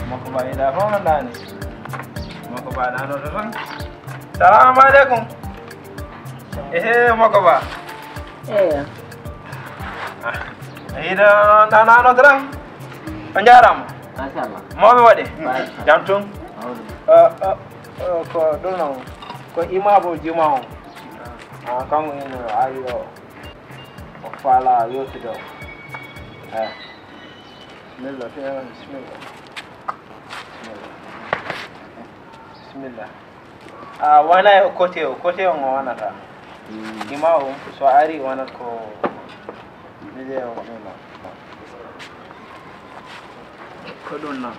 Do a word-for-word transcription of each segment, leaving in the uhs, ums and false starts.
Makko ba yiɗa fof no ɗaani. Makko ba ɗaanoto tan. Salamu aleykum. Ehe, makko ba. Eeya. A yiɗa ɗaanoto tan. On njaaraama. Machallah. Mawɓe waɗi. Jam tun. Mawɗum. Eh, eh, eh, ko ɗum noon. Ko imaamu juma o. Ah, kanko ina ari o. O faala yewtude o. Eh. Bismillah, bismillah. Bismillah. Bismillah. A wonay o côté o, côté o ngo wonata. Ima o, so ari wonat ko milieu o ɗum o. Ko ɗum noon.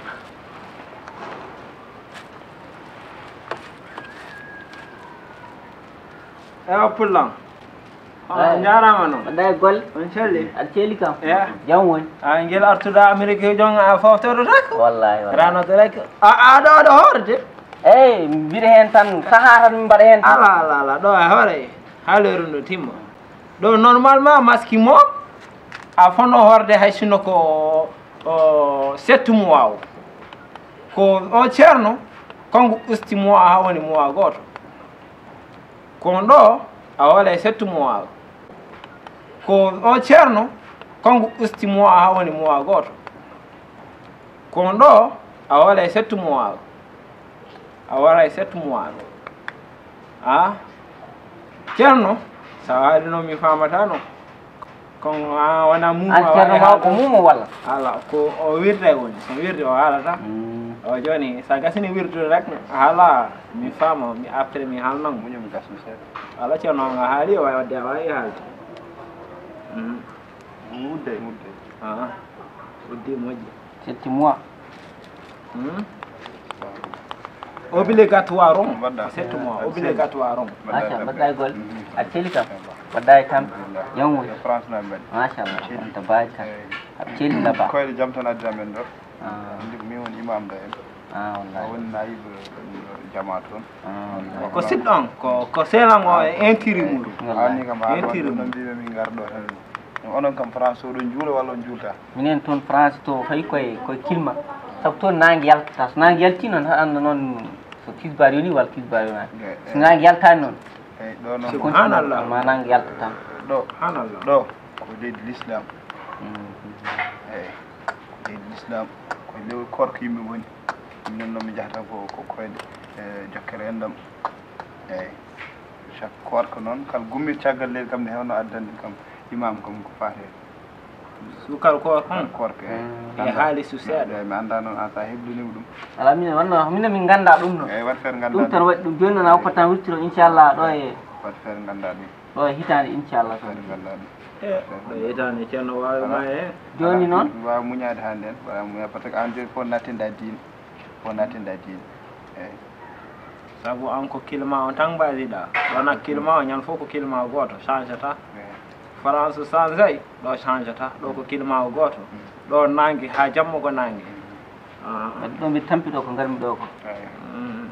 Ewa pullan. On njaaraama noon. Mbaɗɗa e golle. On calli. Aɗa ceeli kam. Eya. Jam woni. A ngel artuɗa Amerique jon a foftoɗo tak. Wallahi, wallahi. Rano to rek. A, a ɗo, ɗo hoorde. Eyi, mbiɗa heen tan, sahaa tan min mbaɗa heen tan. Ala, ala, ala, ɗo e hoore. Haa lewru ndu timma. Ɗo normalement masque mo, a fono hoorde hay sinno ko, o, sept mois o. Ko o ceerno, kanko usti mois haa woni mois gooto. Ko on ɗo a waɗa e sept mois. Ko o ceerno, kanko usti mois haa woni mois gooto. Ko on ɗo a waɗa e sept mois. A waɗa e sept mois. A ceerno, so a waɗi noon mi faamata noon. Kono a wona muumo. An ceerno ma ko muumo walla? Ala, ko o wirda e woni. So wirde o haalata. Mm. O jooni, so a gasini wirdude rek, haala, mi faama, mi après mi haalnan mo. Muñum gasmi seeɗa. Ala ceerno, nga haali, o wawi wadde, a wawi haalde. Mm. Wudde, wudde. Ah, wudde moƴƴi. Sept mois. Hmm? Obligatoire on. Mbaɗɗa. Sept mois, eh, obligatoire on. Mbaɗɗa. Machallah, mbaɗɗa e golle. Mhm. A celi kam. Mbaɗɗa e tampere. Alhamdulillah. Jam woni. E France na mbaɗi. Machallah. Celi. On tabaaki kam. Eh. A celi laba. Koyɗe jam tan addi amen ɗo. Ah. Andi ko min woni imam ɗo en. Ah, wallahi. A woni nayiba jama toon. Ah, wallahi. Ko siɗɗo on, ko, ko seelan o e intiri muɗum. Wallahi. Anni kam haa ɗo intiri ɗum ɗon mbiɓe min ngar ɗo tan. Onon kam France oɗon juula walla on juulta? Minen toon France to fayi koye, koye kilma. Sabu toon naange yaltata. So naange yalti noon, haɗa annda noon so kisbaar yoni walla kisbaar yonaani. Eyi, eyi. So naange yaltaani noon. Eyi, ɗo noon. Subhanallah. Ma naange yalta tan. Ɗo. Subhanallah. Ɗo ko leydi l'islam. Mm. Eyi, ko leydi l'islam. Ko lewru koorka yimɓe ngoni. Minen noon mi jahata ko, ko koyɗe, e, jokkere enɗam. Eyi. Chaque koorka noon, kala gummir caggal leydi kam ne hewno addande kam imam kam ko faate. Sukar koorka. Sukar koorka, eyi. Mm. E haalisu seeɗa. Eyi, mi annda noon an sa heblini ɗum. Ala, minen wonno, minen min ngannda ɗum noon. Eyi, wat feere ngannda ɗum. Ɗum tan waɗi ɗum. Jooni noon a woppat tan wirtiro inchallah ɗo e. Wat feere ngannda ɗum. Ɗo e hitaande inchallah. Wat feere ngannda ɗum. E, ɗo e hitaande ceerno waawi ma e. Jooni noon. Waawi muñaade haa ndeen, waawi muñaade par ce que aan jooni fof nattinda diine. Fof nattinda diine. Eyi. Sabu an ko kilma on tan mbaɗiɗa. Ɗo nak kilma o ñande fof ko kilma gooto, changata. Eyi. France changey, ɗo changata. Ɗo ko kilma o gooto. Mm. Ɗo naange haa jamma ko naange. Mm. Ah. Wadde ɗo mbiɗa tampi ɗo ko ngarmi ɗo ko. Eyi. Mm.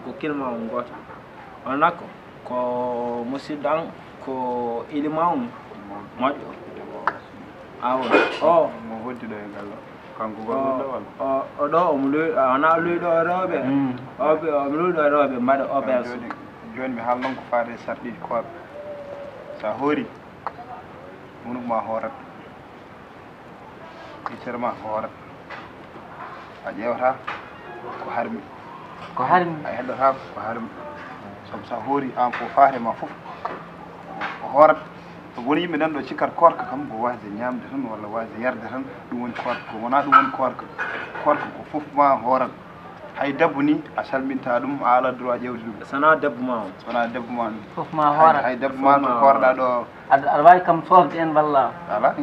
Ko kilma on gooto. On nak ko musidɗo an, ko ilima on moƴƴo. Awa. O. Mo hoddi ɗo e galle. Kanko o, gorko ɗo walla? O, o ɗo, omo luy-, a, wona luyɗo e rewɓe. Mm. O ɓe, omo luyɗo e rewɓe, mbaɗa o. Eyi, berso. Jooni, jooni mi haalnan ko faati e sarɗiiji koorka. So a hoori, hunuko ma hoorat. Ɓiccere ma hoorat. A ƴeewata ko harmi. Ko harmi. A heddata ko harmi. Sabu so a hoori aan ko faati e ma fof, ko hoorat. Sabu won yimɓe nan ɗo cikkat koorka kam ko waasde ñaamde tan walla waasde yarde tan, ɗum woni koorka. Ko wonaa ɗum woni koorka. Koorka ko fof ma hoorat. Hay debbo ni, a salminta ɗum, a ala droit ƴeewde ɗum. Sana debbo ma on. Sana debbo ma on. Fof ma hoorat. Hay, hay debbo ma to koorɗa ɗo. Aɗa, aɗa waawi kam soofde en walla? Ala.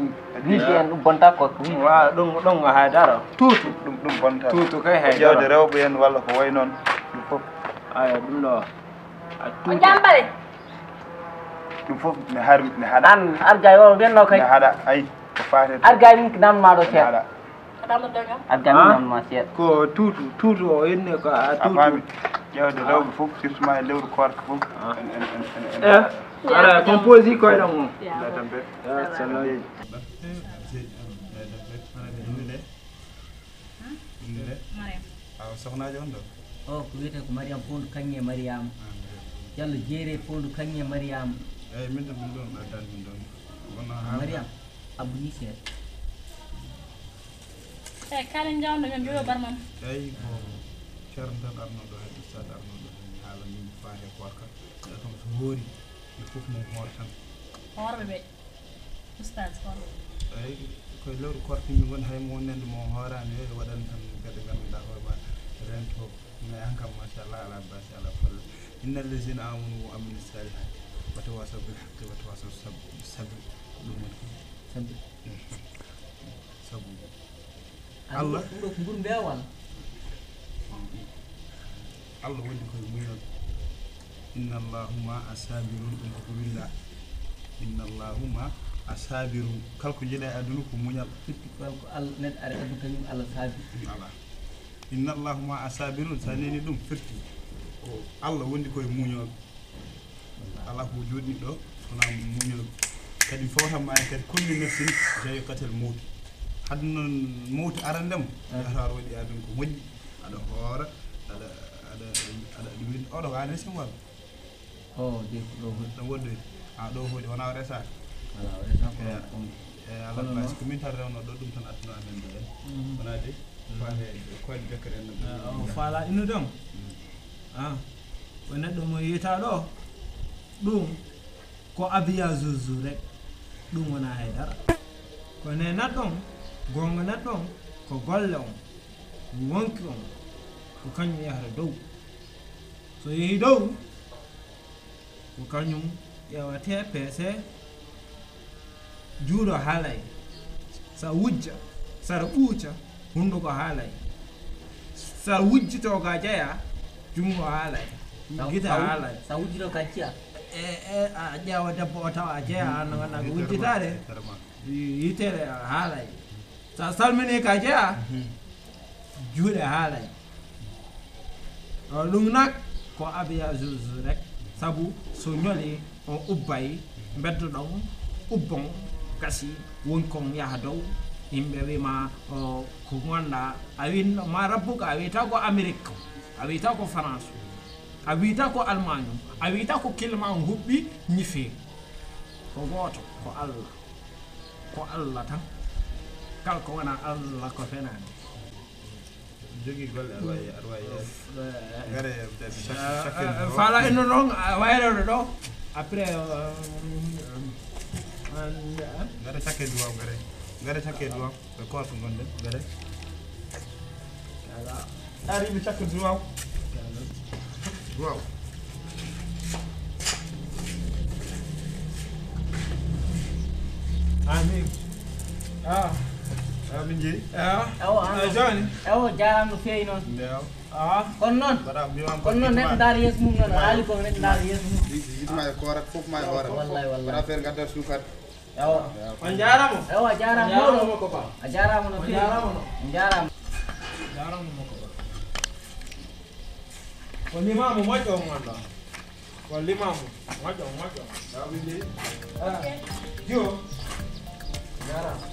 Wiide en ɗum bonta ko wiide. Wa ɗum, ɗum hay dara. Tuutu. Ɗum, ɗum bonta. Tuutu kay hay dara. Ƴeewde rewɓe en walla ko wayi noon. Ɗum fof. Aya, ɗum ɗo. A tuutu. Jambale. Ɗum fof ne har, ne haɗa. An, argay o wenno kay. Ne haɗa, ay, ko faate. Argay min ko namma ɗo seeɗa. Haɗa. Ko namno doga? Argay min namma seeɗa. Ko tuutu, tuutu o enne ko a tuutu. A faami. Ƴeewde rewɓe fof, surtout ma e lewru koorka fof. Ah. En, en, en, en, en. Eh, ara, composé koyɗam o. Ya. Nda tampe. Ya, salam. Nde. Nde tampe, hana ɓe hinde nde. Innde? Mariam. Awa, soxnaajo on ɗo? O, ko wiyetee ko Mariam Powndu Kaŋŋe Mariama. Ah, Mariam Powndu. Jallo Jeere Powndu Kaŋŋe Mariama. Eyi, min ɗo, min ɗon, addani min ɗon. Wona haalda. Mariam, Abou ni seeɗa. Eyi, kala njawno men mbiyo barmam. Eyi, ko ceerno tan arnooɗo, hay ustaad arnooɗo, hay haala min faati e koorka. Neɗɗo kam so hoori, ɓe fof mum hoor tan. Hoorɓe ɓe. Ustaz, hono? Eyi, koye lewru koorka min ngoni, hay mo wonnande mo hooraani, yo waɗan tan kadi ngannduɗaa hoore ma rento. Mais an kam, machallah, ala basi, ala problème. Inna allazina amanu wa amilu salihati wa tawasaw bil haqqi wa tawasaw sab-, sabri. Ko ɗum woni ko. Sabri. Mhm. Sabu. Allah. Ɗum ɗo ko nguru mbeewa walla? Allah wondi koye muñal. Inna Allahu ma asabirun, ɗum koko winda. Inna Allahu ma asabirun. Kala ko jeeɗa e aduna ko muñal. Firti kala ko Allah, neɗɗo ari aduna kañum Allah saabi. Voilà. Inna Allahu ma asabirun, sa neni ɗum firti ko Allah wondi koye muñal. Alaa ko jooɗni ɗo, wona muñal. Kadi fawtan ma en kadi, kullu nafsin za'iqatul mawt. Hadde noon mawti arande mo, yahata aɗa waɗi adun ko moƴƴi, aɗa hoora, aɗa, aɗa, aɗa ɗum woni, oɗo ko an resi mo walla? O, de ko ɗo hoɗi. Ɗo woɗɗoyde. A, ɗo hoɗi, wona o resaaka? Wala, o resaaka ko. Eyi, ko min tan rewno ɗo, ɗum tan adduno amen ɗo en. Mhm. Wona de? Mhm. Faale koyɗe jokkere en no. Ah, o faala innude on. Mm. Ah, ko neɗɗo mo yiyata ɗo, ɗum ko abiya zuzu rek, ɗum wona hay dara. Ko ne neɗɗo on, goonga neɗɗo on, ko golle on, wonki on, ko kañum yahata dow. So yehi dow, ko kañum ƴeewatee, peesee, juuɗo haalay. Sa wujja, sara ɓuuca, hunnduko haalay. Sa wujjitoo ka jeya, junngo haalay. Sa, gita sa wuj-, haalay. Sa wujjitoo ka jeya? E, e, a ƴeewa debbo o tawa a jeya, an no ngannduɗaa ko wujjitaade. Yitere haalay. Sa salmini ka jeya, mhm, juuɗe haalay. O, ɗum nak ko abiya zuzu rek, sabu so ñoli on ubbay, mbeddo ɗon ubbon, gasi, woni kon yaha dow, yimɓe wima, o, ko gonɗa, a wi ma rabbuka, a wiyata ko Amérique, a wiyata ko France, a wiyata ko Allemagne, a wiyata ko climat on huɓɓi, ñifi. Ko gooto, ko Allah. Ko Allah tan. Kala ko wona Allah ko fenaande. Jogii golle, aɗa waawi, aɗa waawi. Eh. Ngare, peut-être, chaque, chaque, eh, faala inno noon, a wayloɗo ɗo. Après, euh, euh, ngare cakke duwaw, ngare. Ngare cakke duwaw. Ɓe koorko gonɗen, ngare. Voilà. Ari mi cakka duwaw. Duwaw. Amin. Ah. Amin jeyi. Ah. Ewo, ah. Eh, joni. Ewo, jaaraama no feewi noon. Ndew. Ah. Kono noon. Mbaɗa, mi wiyama kono noon, neɗɗo ndaara yeeso mum noon, haali ko, neɗɗo ndaara yeeso mum. Yitma e koorat fof ma e hoore. Wallay, wallay. Mbaɗa feere ngadda suukar. Ewo. On jaaraama. Ewo, a jaaraama. On jaaraama mawɗo. Makko Ba. A jaaraama no feewi. On jaaraama no. On jaaraama. Jaaraama makko Ba. Ko limaamu moƴƴo on walla? Ko limaamu moƴƴo, moƴƴo. Daa min de. Ah. Ok. Yo. Jaaraama.